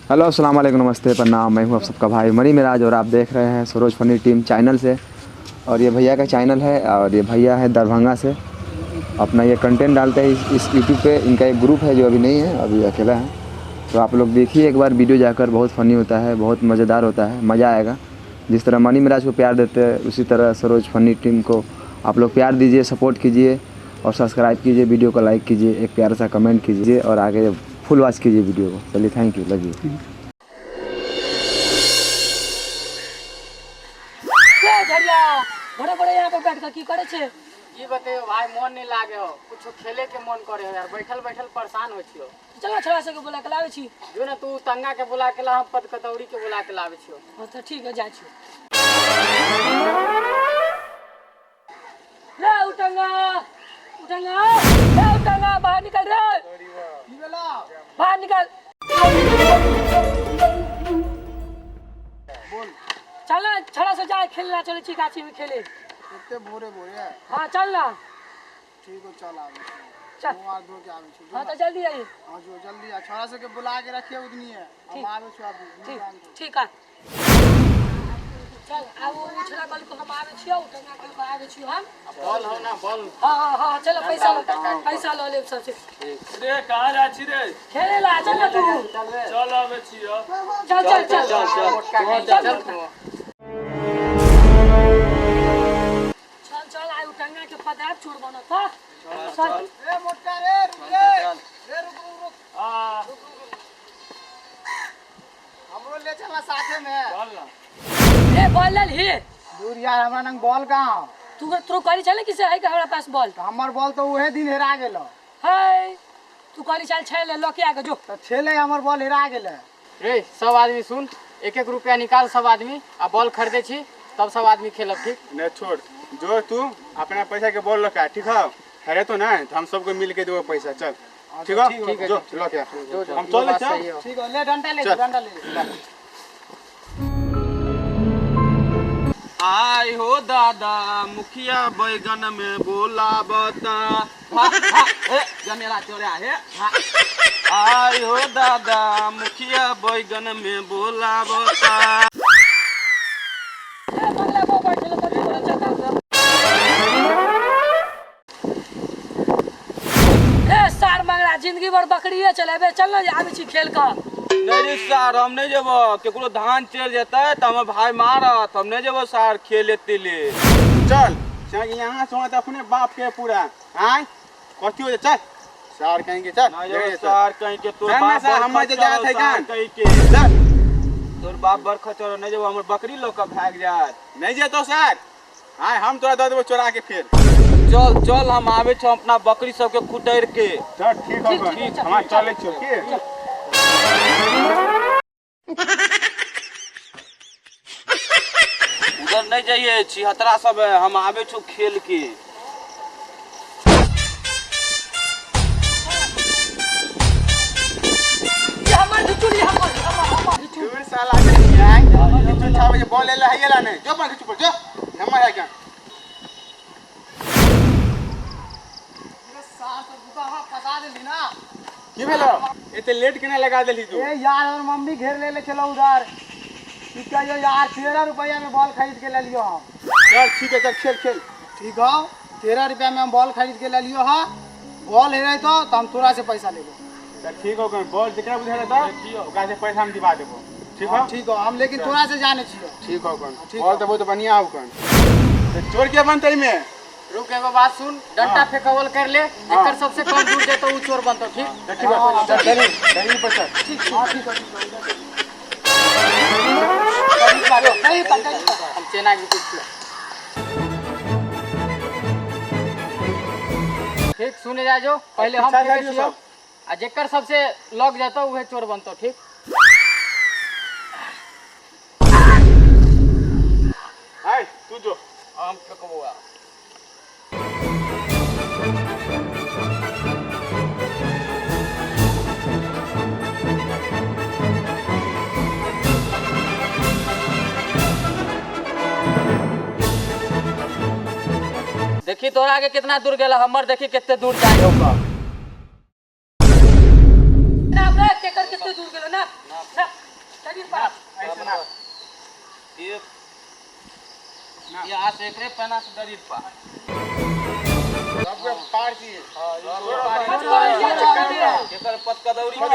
Hello अस्सलाम वालेकुम, नमस्ते, प्रणाम। मैं हूं आप सबका भाई मनी मिराज और आप देख रहे हैं सरोज फनी टीम चैनल से। और ये भैया का चैनल है और ये भैया है दरभंगा से, अपना ये कंटेंट डालते हैं इस यूट्यूब पे। इनका एक ग्रुप है जो अभी नहीं है, अभी अकेला है। तो आप लोग देखिए एक बार वीडियो जाकर, बहुत फ़नी होता है, बहुत मज़ेदार होता है, मज़ा आएगा। जिस तरह मनी मिराज को प्यार देते हैं उसी तरह सरोज फनी टीम को आप लोग प्यार दीजिए, सपोर्ट कीजिए और सब्सक्राइब कीजिए, वीडियो को लाइक कीजिए, एक प्यारा सा कमेंट कीजिए और आगे फुल वॉच कीजिए वीडियो को। चलिए, thank you, love you. ए झरिया, बड़े बड़े यहाँ पर बैठ के की करे छे? की बतैयो भाई, मन नहीं लागे हो, कुछ खेले के मन करे हो यार, बैठल बैठल परेशान हो छियो। चलो छोरा सबके बुला के लावे छी। जो ना तू तंगा के बुला के ला, हम पद कतौरी के बुला के लावे छियो। हाँ तो ठीक है, जाइ छी। रे उटंगा, उटंगा, रे उटंगा, बाहर निकल रे, बाहर निकल। चल ना, छोरा से जाए खेलना, चले छी गाछी में खेले। एते भोरे भोरे? हाँ चल ना। ठीक हो, चल आबै छी। चल। मुँह हाथ धो के आबै छी। हाँ तो जल्दी आई। हाँ जो जल्दी आ, छोरा सबके बुला के रखिए उतनी है, हम ठीक। आबै छी अभी। ठीक ठीक है, चल। आब ओ छोरा कहलको हम आबै छियौ, उटंगा कहलको आबै छियौ हम। बॉल हो ना, बॉल। हाँ हाँ हाँ, चलो पैसा पैसा लऽ लेब सबसे। रे कहाँ जाइ छी रे? खेले ला चल ना तू। चल आबै छियौ। चल चल चल चल चल चल चल। चल चल, आइ उटंगा के पदार्थ छोड़ बनत। हाँ चल। ए मोटका रे, रुक रे रे, रुक रुक रुक। आ हमरो ले चलना साथे में। चल ना। ए बॉल लेल ही? दूर यार, हमरा नंग बॉल कहाँ। तू तू कहली छले कि से है कि हमरा पास बॉल। तऽ हमर बॉल तऽ उहे दिन हेरा गेल। है तू कहली चल छै ले लके आके जो। तऽ छेलै, हमर बॉल हेरा गेल। रे सब आदमी सुन, एक एक रुपया निकाल सब आदमी आ बॉल खरीदे छी, तब सब आदमी खेलब, ठीक? नहीं छोड़, जो तू अपना पैसा के बॉल लके आ, ठीक है? हरे तो ना तो हम सबको मिल के देबो पैसा। चल ठीक है। ठीक है। जो लके आ। जो जो हम ई चले बात चल। सही हो। ठीक हो, ले डंडा ले। चल। डंडा ले। आय हो दादा, मुखिया बैगन में बोला बता। हा, हा, ए, जनेरा चोरा हे। हा। आय हो दादा, मुखिया बैगन में बोला बता। ए बंगला को बैठल कथी बोले चका। ए सार मंगला, जिंदगी भर बकरिए चलेबे, चल ना आबै छी खेल कऽ। नहीं रे सार, हम नहीं जेबो, केकरो धान चल जेतै तऽ हमर भाई मारत, हम नहीं जेबो सार खेले तेले। चल चल, यहाँ से वहाँ तो अपने बाप के पूरा आय कथी हो जाए। चल सार कहेंगे, चल। नहीं ले जेबो चल। सार कहीं के, तोर चल ना बाप सार, बड़ हमर जे खच्चर जात हौ है सार कान। कहीं के। चल। तोर बाप बड़ खच्चर हौ, नहीं जेबो, हमर बकरी लऽ कऽ भागि जायत। नहीं जेतो सर, आय हम तोरा दऽ देबो चोरा के फिर। चल चल, हम आबै छौ अपना बकरी सबके कुटैर के। चल ठीक हो। ठीक, ठीक, हम चलै छियौ की। उधर नहीं जाइए, छिहत्तरा सब है, हम आबे छौ खेल के। ये हमर घिचू, ये हमर हमर हमर घिचू। दूर साला के आय किछु छावे के बॉल ले है ला नहीं, जो अपन किछु पर जो हमर है क्या। सार तो तू हमरा फंसा देली ना। की भेलो, एते लेट केना लगा देली तू? ए यार, हमर मम्मी घेर लेले छलो उधर, की कहियो यार, 13 रुपया में बॉल खरीद के लेलियो हम। चल ठीक है, चल खेल खेल। ठीक हो, 13 रुपया में हम बॉल खरीद के लेलियो हा, बॉल हेरे तो हम तोरा से पैसा लेबो। चल ठीक हो, बॉल जेकरा बुझा रहता ओकरा से पैसा हम दिवा देबो, ठीक हो? ठीक हो, हम लेकिन तोरा से जाने छियो। ठीक हो कौन। ठीक बॉल हो। तो बहुत बढ़िया हो कौन, तो चोर के बनतै में। रुक, एगो बात सुन, डंडा फेंकवल कर ले, एकर सबसे कम दूर जेतो उ चोर बनतो, ठीक? चल ठीक हो, चल डरी डरी पर चल। ठीक, हाँ ठीक हो, ठीक हो। नहीं पकड़। हम चेना के कुछ ठीक सुने जा, जो पहले हम पीछा फेंके जा दियो छियो सब। आ जेकर सबसे लग जेतो उहे चोर बनतो, ठीक? आय तू जो। हम फेंकबो आ। देखी तोरा आगे कितना दूर गेला, हमर देखी कितने दूर जाए होगा। ना रे, केकर कितने दूर गेलो ना ना। शरीर पर ऐसे ना। ये यहाँ से एकरे पहना से डरीर पा सबके पार दिए। एकर पतकदौरी पे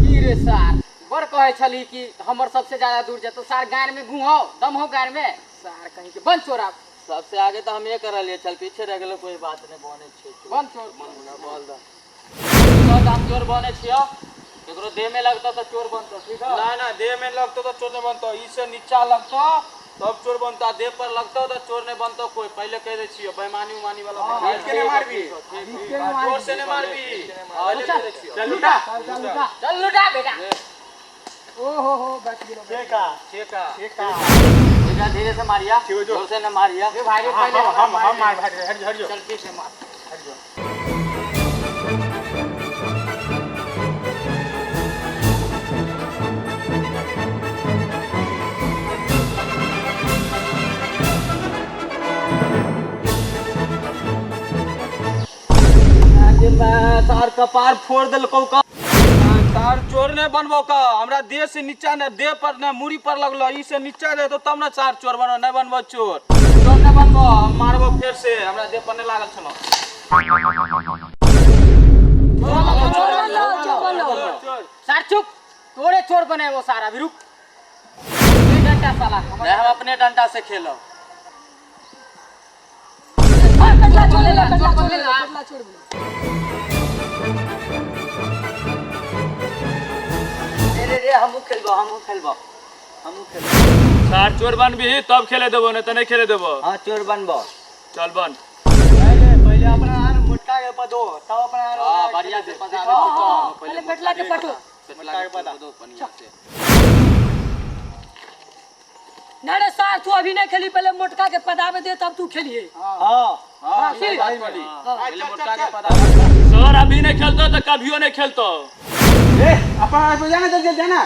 की रे सार बड़ कहै छली कि हमर सबसे ज्यादा दूर जेतो सार गार में घुहो दम हो गार में सार कहीं के बन चोरा। सबसे आगे तो हम ये कर लिए चल पीछे रह गेलो कोई बात नहीं बने छे बन चोर बोल द तो हम चोर बने छियो केकरो देह में लगतो तो चोर बनतो ठीक है ना ना देह में लगतो तो चोर नहीं बनतो ई से नीचा लगतो तब चोर बनता देह पर लगतो तो चोर नहीं बनतो कोई पहले कह दे छियो बेईमानी उमानी वाला के नहीं मारबी जोर से नहीं मारबी पहले कह दे छियो चल लुटा चल लुटा बेटा। ओ हो बच गेलो। ठेका ठेका ठेका बेटा धीरे से मारिया जोर से न मारिया ए भाई पहले हम मार भाई हट हट जो चल पीछे मार हट जो। सार कपार फोड़ देलकौ का तार चोर नहीं बनबो का हमरा देह से नीचा ने देह पर ने मुड़ी पर लगलो ई से नीचा रहतो तब ना सार चोर बनो नहीं बनबो चोर चोर नहीं बनबो हम मारबो फेर से हमरा देह पर नहीं लागल छलो। चोर बन लो चोर बन लो। सार चुप तोरे चोर बने वो सारा अभी रुक ये डंडा साला नहीं हम अपने डंडा से खेलो। कटला चोर ले कटला चोर ले कटला चोर बनो। रे रे हमहू खेलबो हमहू खेलबो हमहू खेलबो। सार चोर बनबी तब खेले देबो नहीं त नहीं खेले देबो। हां चोर बनबो चल बन पहले पहले अपना आन मोटका के पदो तब अपना आन हां बढ़िया से पदा पहले पेटला के पटो पेटला के पदो पनिया से ना रे सार तू अभी नहीं खेली पहले मोटका के पदा में दे तब तू खेलिए। हां हां पहले मोटका के पदा। सर अभी नहीं खेलतो तो कभियो नहीं खेलतो। ए अपना पे जाना जल्दी जाना।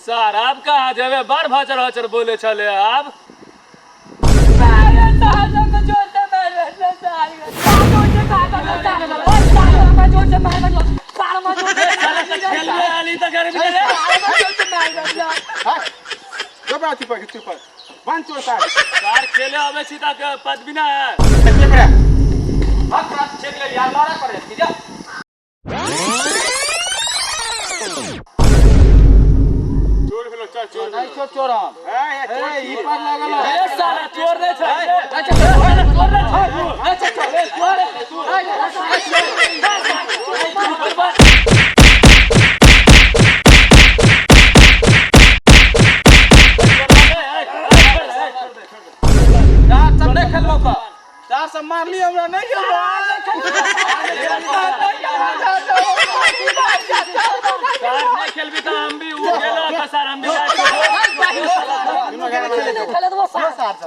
सर आप कहाँ जेबे बार भाचर भाचर बोले चले आप। सारे सार सबको जोर से मार सार सार जोर से मार सार जोर से मार सार मार जोर से खेलबे आली त गर्मी रे जोर से मार हां जो बात चुप चुप बन चोर सार सार खेले आवे सीधा के पद बिना है चुप रे भाग भाग छेक ले यार लड़ा करे जा चोर भेलो चल चोर नहीं चोर चोर हम ए चोर ई पर लागल ए साला चोर नहीं छै अच्छा चोर नहीं छै अच्छा चल चोर तू जा सब नहीं खेलबो का चार सब मार ली हमरा नहीं खेलबो। सार नहीं खेलबी त हम भी उ गेलो त सर हम भी खेले तो वो सार।